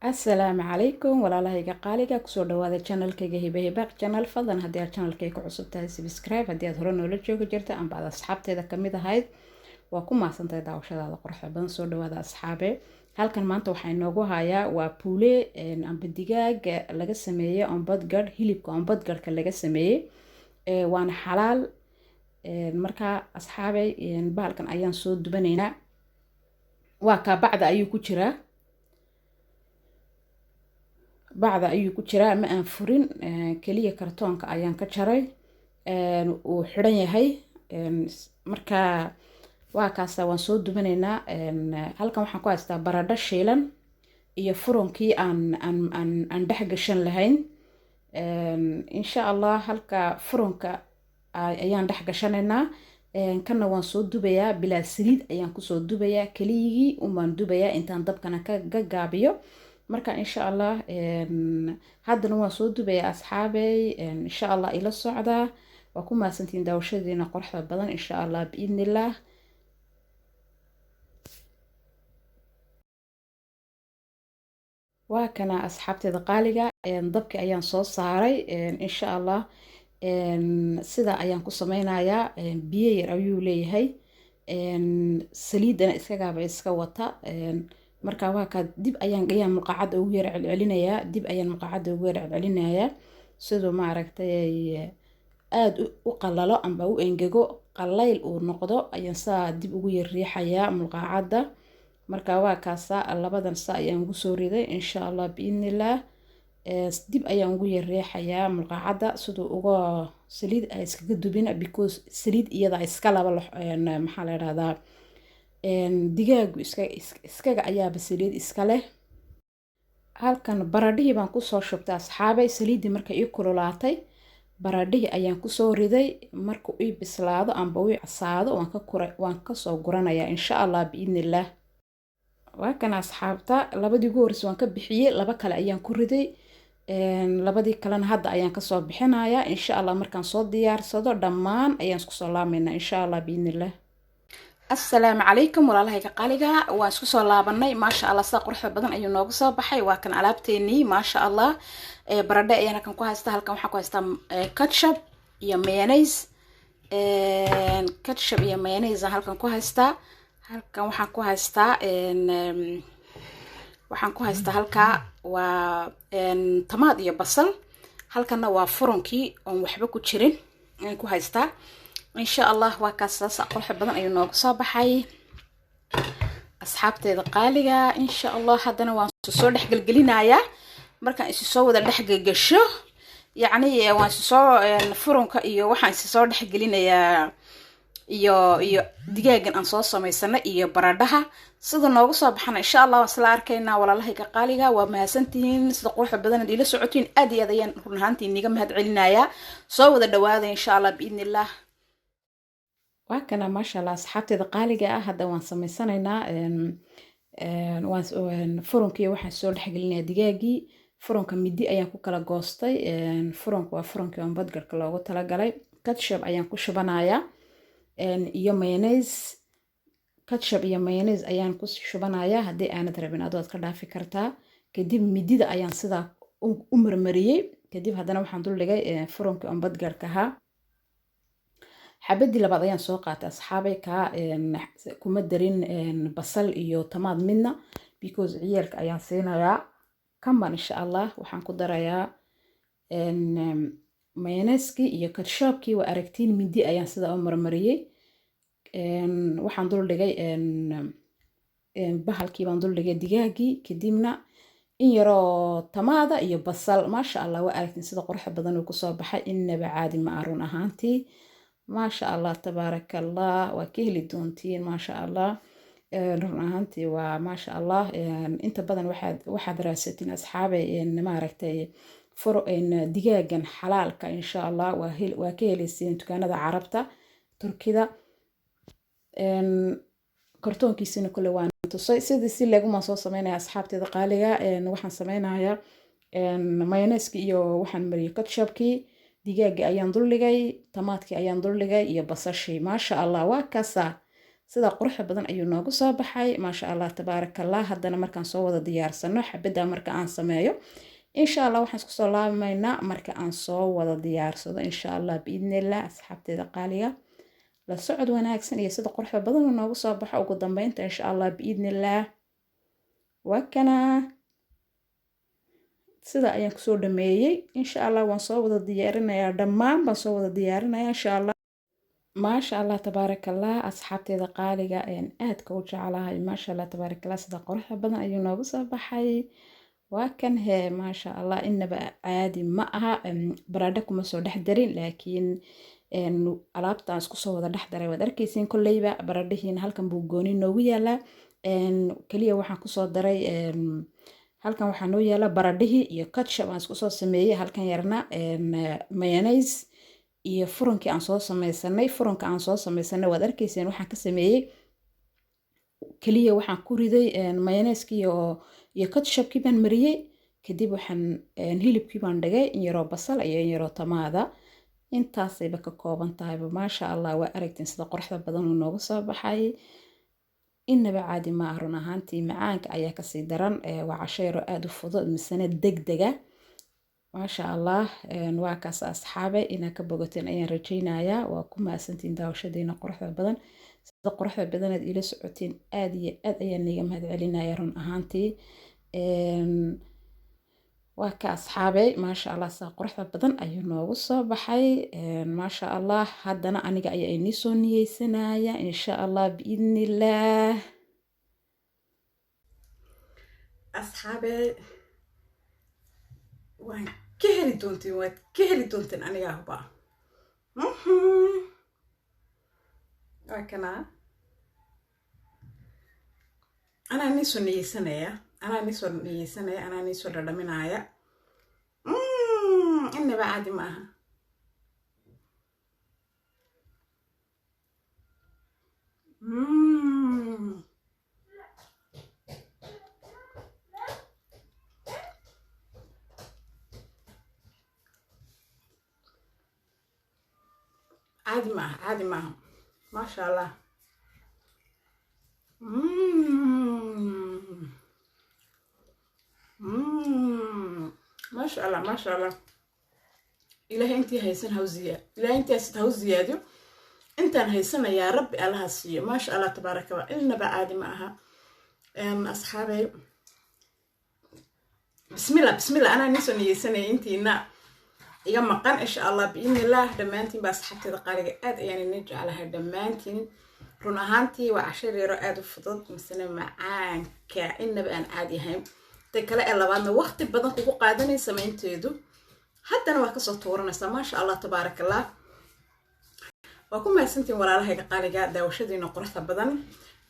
Asalaamu calaykum walaalahayga qaaliga, kusoo dhawaada channelkayga Hiba Hibaaq Channel. Fadlan haddii aad channelkayga ku cusub tahay, subscribe. Haddii aad hore noola joogi jirta amba aad asxaabteeda kamid ahayd, waa ku mahadsantahay daawashadaada quruxda badan. Soo dhawaada asxaabe. Halkan maanta waxaa inoogu hayaa waa poulet amba digaag laga sameeyey ombadgarh, hilibka ombadgarhka laga sameeyey, waana xalaal. Markaa asxaabey, bahalkan ayaan soo dubanaynaa. Waa kaa, bacda ayuu ku jiraa, bacda ayuu ku jiraa. Ma aan furin, keliya kartoonka ayaan ka jaray, uu xidhan yahay. Marka waa kaasa, waan soo dubanaynaa. Halkan waxaan ku haystaa baradho shiilan iyo furunkii aan dhex gashan lahayn, insha Allah. Halka furunka ayaan dhex gashanaynaa, kana waan soo dubayaa. Bilaa saliid ayaan kusoo dubayaa, keliyigii unbaan dubayaa intaan dabkana ka gaabiyo. Marka insha Allah haddana waan soo dubayaa asxaabey, insha Allah ila socdaa. Waa ku mahadsantihiin daawashadiina quruxda badan, insha Allah biidnillaah. Waa kana asxaabteeda qaaliga, dabki ayaan soo saaray. Insha Allah sidaa ayaan ku sameynayaa. Biyo yar ayuu leeyahay, saliidana iskagaaba iska wata. Marka waa kaa, dib ayaan mulqaacadda ugu yar celcelinayaa, dib ayaan mulqaacadda ugu yar celcelinayaa siduu maaragtay aada u qalalo amba u engego, qallayl uu noqdo ayaan saa dib ugu yar riixayaa mulqaacadda. Marka waa kaasa, labadan saa ayaan ugu soo riday, insha Allah biidnillaah. Dib ayaan ugu yar riixayaa mulqaacadda siduu uga saliid ay iskaga dubin, because saliid iyada iska laba, maxaa la idhahdaa, digaagu iskaga ayaaba saliid iska leh. Halkan baradhihii baan kusoo shubtay asxaabay. Saliiddii marka ii kululaatay, baradhihii ayaan kusoo riday. Marka ii bislaado amba ii casaado, waan kasoo guranayaa, insha Allah biidnillaah. Waa kana asxaabta, labadii ugu horreysay waan ka bixiyey, laba kale ayaan ku riday, labadii kalena hadda ayaan kasoo bixinayaa, insha Allah. Markaan soo diyaarsado dhammaan ayaan isku soo laabaynaa, insha Allah biidnillaah. Asalaamu calaykum walaalahayga qaaliga, waan isku soo laabanay. Maasha Allah, sida quruxda badan ayuu noogu soo baxay. Waa kan alaabteenii, maasha Allah. Baradhe ayaan halkan ku haystaa. Halkan waxaan ku haystaa ketchup iyo mayonnaise, ketchup iyo mayonnaise aan halkan ku haystaa. Halkan waxaan ku haystaa halkaa waa tamaad iyo basal. Halkanna waa furunkii oon waxba ku jirin ayaan ku haystaa, insha Allah. Waa kaas, saas quruxda badan ayuu noogu soo baxay asxaabteeda qaaliga, insha Allah. Haddana waan soo dhexgelgelinayaa. Markaan isu soo wada dhexgelgesho, yacni waan isu soo furunka iyo waxaan isu soo dhexgelinayaa iyo digaagan aan soo samaysana iyo baradhaha, sida noogu soo baxana insha Allah waan isla arkaynaa. Walaalahayga qaaliga, waa mahadsantihiin sida quruxda badan aad ila socotiin. Aad iyo aad ayaan run ahaantii niga mahad celinayaa. Soo wada dhawaada, insha Allah biidnillah. Waa kana, maasha Allah, asxaabteeda qaaliga ah. Hadda waan samaysanaynaa furunkii. Waxaan soo dhexgelinayaa digaagii. Furunka midi ayaan ku kala goostay. Furunka waa furunkii oon badgarka loogu talagalay. Ketchup ayaan ku shubanayaa iyo mayonnaise. Ketchup iyo mayonnaise ayaan ku shubanayaa. Haddii aanad rabin, adood ka dhaafi kartaa. Kadib midida ayaan sidaa u marmariyey. Kadib haddana waxaan duldhigay furunkii oon badgarka ahaa. Xabadii labaad ayaan soo qaatay asxaabay. Kaa kuma darin basal iyo tamaad midna, because ciyaalka ayaan siinayaa. Kanban insha Allah waxaan ku darayaa mayonnaise-kii iyo ketchupkii. Waa aragtiin, mindi ayaan sidaa u marmariyey. Waxaan duldhigay bahalkii baan duldhigay, digaagii. Kadibna in yaroo tamaada iyo basal. Maasha Allah, waa aragtiin sida quruxda badan uu kusoo baxay. Innaba caadi ma ah run ahaantii. Maasha Allah, tabaaraka Allah, waa ka heli doontiin, maasha Allah. Run ahaantii waa maasha Allah. Inta badan waxaad raadsatiin asxaabay, maaragtay, furo digaagan xalaalka, insha Allah waa ka helaysiin dukaanada Carabta, Turkida. Kartoonkiisina kole waan tusay. Sidii si leegumaan soo sameynaya asxaabteeda qaaliga. Waxaan sameynayaa mayonnaise iyo waxaan mariyay ketchupkii, digaagii ayaan duldhigay, tamaadkii ayaan duldhigay iyo basashii. Maasha Allah, waa kaasaa. Sida quruxda badan ayuu noogu soo baxay, maasha Allah, tabaaraka Allah. Haddana markaan soo wada diyaarsano xabadda, marka aan sameeyo, insha Allah, waxaan isku soo laabaynaa marka aan soo wada diyaarsado, insha Allah, biidnillah. Asxaabteeda qaaliga, la socod wanaagsan iyo sida quruxda badan uu noogu soo baxo ugu dambeynta, insha Allah, biidnillah. Waa kana, sida ayaan kusoo dhameeyey. Insha Allah waan soo wada diyaarinayaa, dhammaan baan soo wada diyaarinayaa, insha Allah. Maasha Allah, tabaaraka Allah. Asxaabteeda qaaliga ayaan aadka u jeclahay, maasha Allah, tabaaraka Allah, sida quruxda badan ayuu noogu soo baxay. Waa kan hee, maasha Allah, inaba caadi ma aha. Baradho kuma soo dhex darin, laakiin alaabtaan isku soo wada dhex daray waad arkaysiin kolleyba. Baradhihiina halkan buu gooni noogu yaalaa. Keliya waxaan kusoo daray halkan waxaa noo yaala baradhihii iyo ketchup aan isku soo sameeyey, halkan yarna mayonnaise iyo furunkii aan soo sameysanay. Furunka aan soo sameysanay waad arkayseen waxaan ka sameeyey. Keliya waxaan ku riday mayonnaise-kii iyo ketchupkii baan mariyey. Kadib waxaan hilibkii baan dhigay, in yaroo basal iyo in yaroo tamaada, intaasayba ka kooban tahayba. Maasha Allah, waa aragtiin sida quruxda badan uu noogu soo baxay. Inaba caadi ma ah, run ahaantii macaanka ayaa kasii daran. Waa casho yaroo aada u fudud misena degdega, maasha Allah. Waa kaas, asxaabe, inaad ka bogateen ayaan rajaynayaa. Waa ku mahadsantiin daawashadiina quruxda badan. Sida quruxda badanaad iila socotiin aada iyo aad ayaan niiga mahad celinaya, run ahaantii. Waa ka, asxaabey, maasha Allah, sida quruxda badan ayuu noogu soo baxay, maasha Allah. Haddana aniga ayaa inii soo niyeysanaya, insha Allah, biidnillaah. Asxaabey, waan ka heli doontiin, waad ka heli doontiin, anigaa hubaa. Waa kanaa, anaa nii soo niyeysanaya, anaa nii soo niyeysanaya, anaa nii soo dhadhaminaya. Inaba caadi ma aha. Caadi ma aha, caadi ma aha, maasha Allah. Maasha Allah, maasha Allah. Ilaahay intii haysan ha u ziyaad, Ilaahay intii haysan ha u ziyaadiyo, intaan haysanayaa Rabbi Allaha siiyo. Maasha Allah, tabaaraka Allah, inaba caadi ma aha. Asxaabey, bismillah, bismillah. Anaa nii soo niyeysanaya intiina iga maqan, insha Allah, biidnillah. Dhammaantiin baa, asxaabteeda qaaliga, aad ayaan idin jeclahay dhammaantiin. Run ahaantii waa cashar yaro aada u fudud misena macaanka inaba aan caadi ahayn. Ta kale ee labaadna waqti badan kugu qaadanay samaynteedu, haddana waa kasoo tuuranaysaa. Maasha Allah, tabaaraka Allah. Waa ku mahadsantiin, walaalahayga qaaliga, daawashadiina quruxda badan.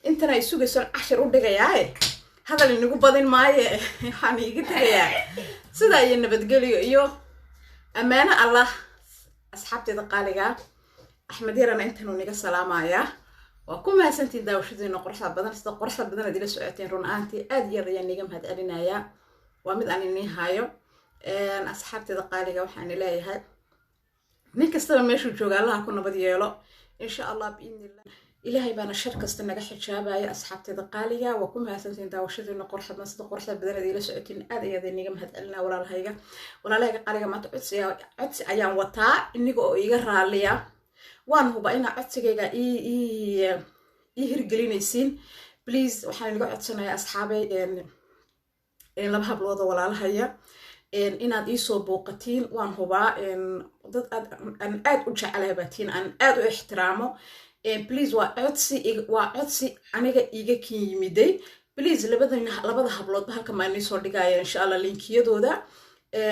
Intana ay sugaysoon cashar u dhigayaaye, hadal inagu badin maaye, waxaan iiga tegayaa sidaa iyo nabadgelyo iyo ammaano Allah. Asxaabteeda qaaliga, Axmed yarana intanuu naga salaamayaa. Waa ku mahadsantiin daawashadiina quruxda badan, sida quruxda badan aad ila socoteen. Run ahaantii aad iyo aad ayaan niga mahad celinayaa. Waa mid aan inii hayo. Asxaabteeda qaaliga, waxaan leeyahay nin kastaba meeshuu jooga Allaha ku nabad yeelo, insha Allah, biidnillah. Ilaahay baana shar kasta naga xijaabaya. Asxaabteeda qaaliga, waa ku mahadsantiin daawashadiina quruxda badan, sida quruxda badan aad ila socotiin. Aad ayaad iniga mahad celinaa, walaalahayga. Walaalahayga qaaliga, maanta codsi ayaan wataa, iniga oo iga raaliya. Waan hubaa inaa codsigayga ii hirgelinaysiin. Please, waxaan iniga codsanayaa, asxaabay, laba hablood oo walaalahaya inaad iisoo booqatiin. Waan hubaa dad aad aan aad u jecelahay baatiin, aan aad u ixtiraamo. Please, waa codsi, waa codsi aniga iiga kin yimiday. Please, labada habloodba halkan baan iisoo dhigaya, insha Allah, linkiyadooda,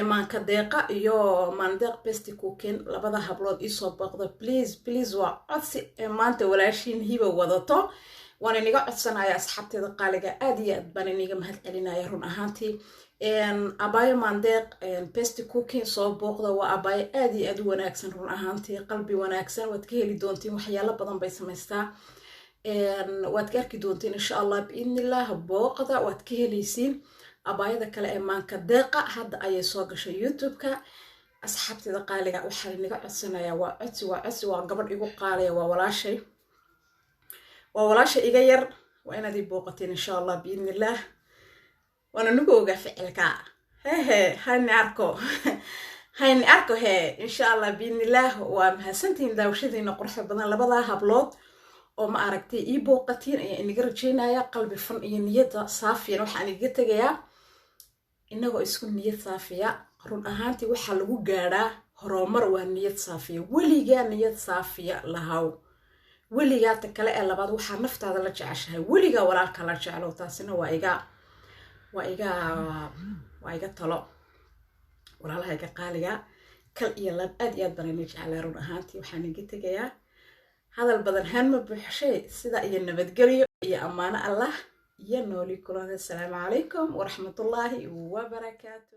Maanka Deeqa iyo Maandeeq Besti Cooking. Labada hablood iisoo booqda, please, please. Waa codsi maanta walaashiin Hiba wadato, waan iniga codsanaya. Asxaabteeda qaaliga, aad iyo aad baan iniga mahad celinaya, run ahaantii. Abaayo Maandeeq Besti Cooking soo booqda. Waa abaayo aad iyo aad u wanaagsan, run ahaantii, qalbi wanaagsan. Waad ka heli doontiin, waxyaalo badan bay samaystaa, waad ka arki doontiin, insha Allah, biidnillah. Booqda, waad ka helaysiin. Abaayada kale ee Maanka Deeqa hadda ayay soo gashay YouTube-ka. Asxaabteeda qaaliga, waxaa iniga codsanayaa, waa codsi, waa codsi, waa gabadh igu qaalaya, waa walaashay. Waa walaasha iga yar, waa inaad ii booqateen insha Allah biidnillaah. Waana nagu ogaa ficilka hehe, hayni arko, hayni arko he, insha Allah biidnillaah. Waa mahadsantihiin daawashadiina quruxda badan. Labadaa hablood oo ma aragtay ii booqatiin ayaa inaga rajeynaya qalbi fun iyo niyadda saafiyana. Waxaan igaga tegayaa inagoo isku niyad saafiya. Run ahaantii waxaa lagu gaadhaa horumar waa niyad saafiya. Weligaa niyad saafiya lahaw weligaa. Ta kale ee labaad, waxaa naftaada la jeceshahay weligaa walaalka la jeclo. Taasina waa iga talo, walaalaha iga qaaliga. Kal iyo lab aad iyo aad baan ina jeclaa. Run ahaantii waxaan iga tegayaa hadal badan haan ma buuxshay. Sida iyo nabadgelyo iyo ammaano Allah iyo nooli kulada. Asalaamu calaykum waraxmatullaahi wabarakaatu.